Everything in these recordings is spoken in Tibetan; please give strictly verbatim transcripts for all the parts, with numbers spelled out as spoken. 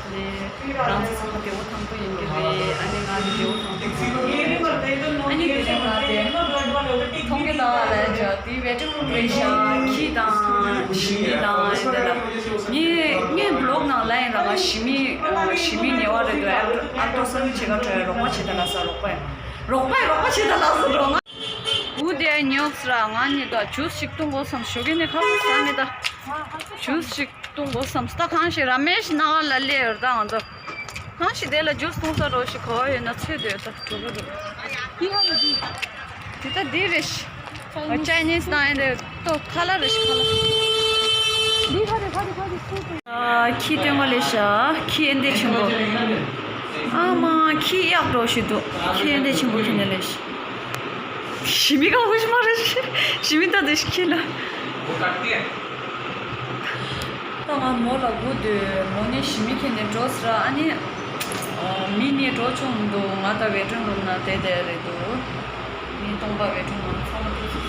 རང་ཚོ་ཚང་མ་བདེ་པོ་ཐང་པོ་ཡིན་གྱི་རེད། ཨ་ནི་ང་ནི་བདེ་པོ་ཐང་པོ་ཡིན་གྱི་རེད། ཨ་ནི་དེ་རིང་ང་དེ་མཐོང་གི་ལ་ལ་ཡ་འཇག་དེ་ཝེ་ཊིང་རུམ་རེད་ཤག་ཁྱི་དང་ཞི་མི་དང་ཨ་ནི་དེ་ལ་ངས་ངས་བི་ལོག་ནང་ལ་ཡིན་ར། ང་ཞི་མི་ཞི་མི་ཉེ་བ་རེད་འདུག་ཨལ་ཏྲ་སན་བྱེད་ག་འགྲོ་ཡ། རོགས་པ་བྱེད་ད་ལ་ས། རོགས་པ་རོགས་པ་རོགས་པ་བྱེད་ད་ལ་ས་འགྲོ། ང་འུ་དེ་ཉོག་སི་ར། ང་གཉིས་ད་ཇུས་ཞིག་བཏུང་དགོས་བསམ། ཞོགས་ཀས་ནས་ཁ་ཁ་ཟ་མེད་ད། ཇུས་ཞིག་བཏུང་དགོས་བསམ། ད་གང་ཞིག་ར་མེད་ཞིག་ན་ག་ལ་ལས་ཡོད་ད། ང་ཚོ་གང་ཞིག་དེ་ལ་ཇུས་བཏུང་ས་རོགས་ཞིག་གོ་ཡོད་ན་ཚོད་དེ་ད་གྲོགས་པོ་རེད། འདི་ཧ་ལ་འདི། དེ་ད་འདི་རེད་ཤི། ཅའི་ནིས་དང་ཨེ་འདྲ་ཏོ་ཁ་ལག་རེད་ཤི། ཁ་ལག་འདི་ཧ་རེ་ཧ་རེ་ཧ་རེ་ཁུ་ཁུ། ཨ་ཁྱི་སྟོན་ག་ལས་ཤ། ཁྱི་ཨེ་འདྲ་ཆེན་པོ། ཨ་མ་ཁྱི་གཡག་འགྲོ་ཞིག་འདུག་ཁྱི་ཨེ་འདྲ་ཆེན་པོ་ཁྱི་ནས་ལས་ཤི། ཞི་མི་ག་བུ་ཞི་མ་རེད་ཤི། ཞི་མི་ད་དེ་ཤི་ཁྱི་ལ། ད་ང་མོ་ལ་སྒུག་སྡོད། མོ་ནི་ཞི་མི་ཁྱེར་ནས་འགྲོ་ཟེར། ཨ་ནི་མི་གཉིས་འགྲོ་བྱུང་འདུག་ང་ད་ཝེ་ཊིང་རུམ་ན་བསྡད་བསྡད་རེད་འདུག་མི་སྟོང་པ་ཝེ་ཊིང་རུམ་ཚང་མ་འགྲོ་ཚུལ།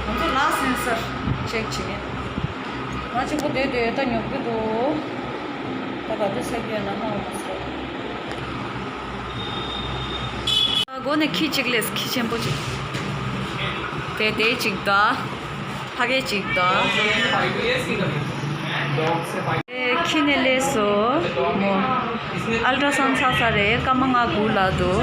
ང་ཚོ་ལ་སེན་སར་ཅེག་བྱེད་མཁན། ང་གཅིག་པོ་བསྡད་བསྡད་ད་ཉོབ་ཀྱི་འདུག་ད་ག་དུས་ཚེག་ཡོད་ན་ཧ་མ་སོང་། སྒོ་ནས་ཁྱི་གཅིག་སླེབས། ཁྱི་ཆེན་པོ་གཅིག་དེ་དེ་གཅིག་ད། ཕ་གི་གཅིག་ད། ཨེ་ཁྱི་ནས་སླེབས་སོ་མོ། ཨལ་ཏྲ་སན་ཚར་ཚར་རེད། སྐར་མ་ལྔ་དགུ་ལ་འདུག་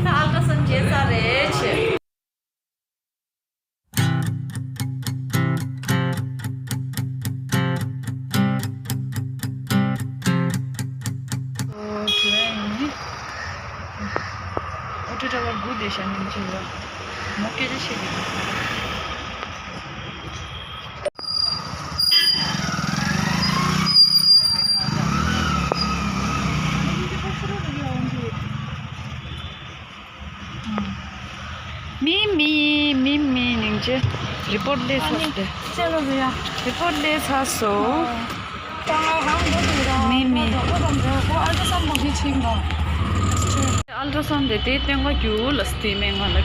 ད་ཨལ་ཏྲ་སན་བྱས་ཚར་རེད་བྱས། ཨོ་ཊོ་ཌ་རའེ་བར་དགུ་དེ་ཤ་ཉིན་ཅིག་ལ་མོ་སྐད་ཆ་བཤད་ཀྱི་འདུག་མི་མི་མི་མི་ཉིང་ཅེ་རི་པོར་ཊ་ལས་ཚར་སོང་སྟེ། རི་པོར་ཊ་ལས་ཚར་སོང་། མི་མི། ཨལ་ཏྲ་སན་དེ་དེ་སྟོན་ག་རྒྱུ་ལ་སྟེ་མེད་ང་ལ།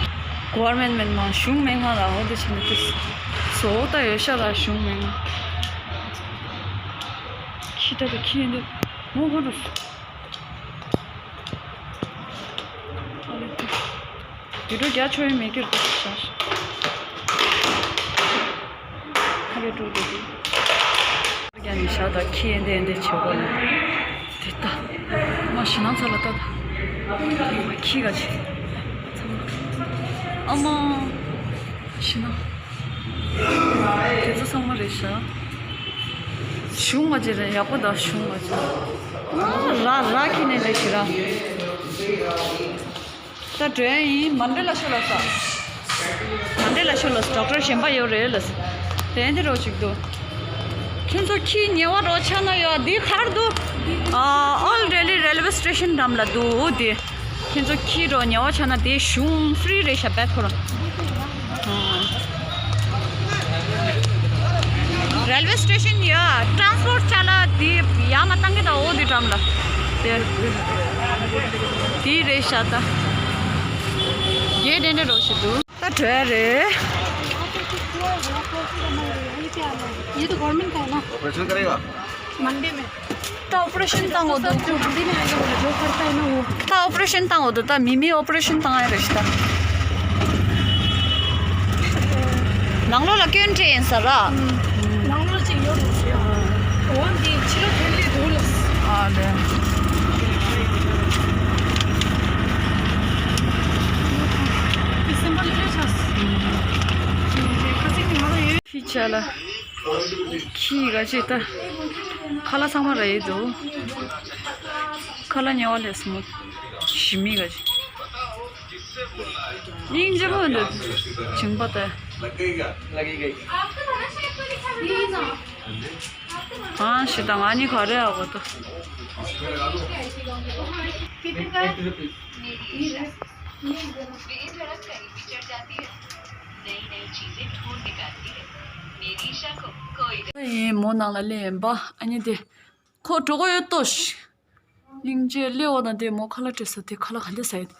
གོ་ཝར་མེན་མེན་མ་གཞུང་མེད་ང་ལ། འོ་དེ་བྱས་ནས་དེ་བཟོ་ད་ཡོད་ཤ་ལ་གཞུང་མེད་ང་། ཁྱི་ད་དེ་ཁྱི་ཡིན་དེ་མོ་ཧོ་རུ། ཡུ་ཊུབ་རྒྱ་ཆོ་ཡི་མེད་ཀྱི་རེད་ཤག་ཁ་རེ་ཀྲུག་ཀྲུག་ཀྲུག་རྒྱ་ནི་ཤག་ད་ཁྱི་ཨེ་འདྲ་ཨེ་འདྲ་བྱེད་གོ་ནི། དེ་ལྟ། མ་ཞི་ནང་ཚ་ལ་ལྟ་ད། ཁྱི་ག་ཆེ། ཨ་མ། ཞི་ན། དེ་ཚོ་ཚང་མ་རེད་ཤག་གཞུང་བ་ཅིག་རེད། ཡག་པོ་ད་གཞུང་བ་ཅིག་ཨ་ར་ར་ཁྱི་ནས་ལས་ཤི་ར། ད་འགྲོ་ཡ་ཡིན། མན་ཌེ་ལ་ཤོད་ལ་ས། མན་ཌེ་ལ་ཤོད་ལ་ས། ཌོག་ཊར་གཞན་པ་ཡོད་རེད་ལ་ས། དེ་འདི་རོ་ཅིག་འདུག་ཁྱེད་ཚོ་ཁྱི་ཉེ་བ་རོ་ཆ་ན་ཡོད། འདི་གར་འདུག་ཨ། ཨོལ་ཌེ་ལི་རེལ་ཝེ་སི་ཊེ་ཤན་འགྲམ་ལ་འདུག་འདི། ཁྱེད་ཚོ་ཁྱི་རོ་ཉེ་བ་ཆ་ན་དེ་གཞུང་ཧྥི་རི་རེད་ཤག་བེད་ཁོ་རང་། རེལ་ཝེ་སི་ཊེ་ཤན་ཡ་ཊ་རན་སི་པོར་ཊ་ཅ་ལག་དེ་ཡར་མར་བཏང་གི་ད། འོ་དེ་འགྲམ་ལ་དེ་དེ་རེད་ཤག་ད་རྒྱས་དེ་འདྲ་རོ་ཞིག་འདུག་ད་བྲོས་རེད། ये तो गवर्नमेंट का है ना। ऑपरेशन करेगा। मंडी में। ད་ཨོ་པ་རེ་ཤན་བཏང་འོ་འདུག་ད་ཨོ་པ་རེ་ཤན་བཏང་འོ་འདུག་ད་མི་མི་ཨོ་པ་རེ་ཤན་བཏང་ཡ་རེད་ཤག་ད་ནང་ལོགས་ལ་སྐྱོན་སྤྲད་ཡིན་ས་ར། ནང་ལོགས་ཅིག་ཡོད་རེད་ཟེར། འོ་འདི་ཕྱི་ལོགས་ཐོན་ལེ་འདུག་ལ། ཨ་ལེ། དེ་སེམས་པ་ལྷོད་ཆགས། ཁ་ཚིག་ནི་ང་རང་ཡོད། ཁྱི་ཆ་ལ། ཁྱི་ག་ཅི་ད། ཁ་ལག་ཚང་མ་ར་ཡི་འདུག་ཁ་ལག་ཉེ་བ་ལས་སོང་། ཞི་མི་ག་ཅི། སྙིང་རྗེ་པོ་འདུག་བྱིང་པ་ད། གང་ཞིག་དང་ང་གཉིས་ག་རེ་ཨ་གོ་ད། ཡིན་མོ་ནང་ལ་སླེབས་ཡིན་པ། ཨ་ནི་དེ་ཁོ་གྲོད་ཁོག་ཡོད་ཏོ་ཞིག་སྙིང་རྗེ་སླེབས་འོ་ན་དེ་མོ་ཁ་ལག་སྤྲད་ས་དེ་ཁ་ལག་ག་འདྲ་ཟ་ཡོད།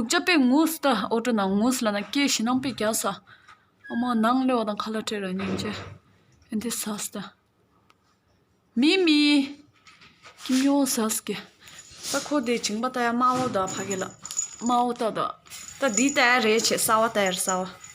དུག་ཅག་པས་ངུས་ད་ཨོ་ཏོ་ནང་ངུས་ལ་ན་སྐད་ཞི་ནང་པས་རྒྱག་ས། ཨ་མ་ནང་ལེ་བ་དང་ཁ་ལ་ཁྲེ་ར་སྙིང་རྗེ། ཨེ་འདི་ཟས་ད། མི་མི། ཀི་མྱོ་ཟས་ཀྱི། ད་ཁོ་དེ་བྱིང་པ་ད་ཡ་དམར་བོ་ད་ཕ་གི་ལ། དམར་བོ་ད་ད། ད་འདི་ད་ཡ་རེད་བྱེད་གསར་བ་ད་ཡ་རེད་གསར་བ།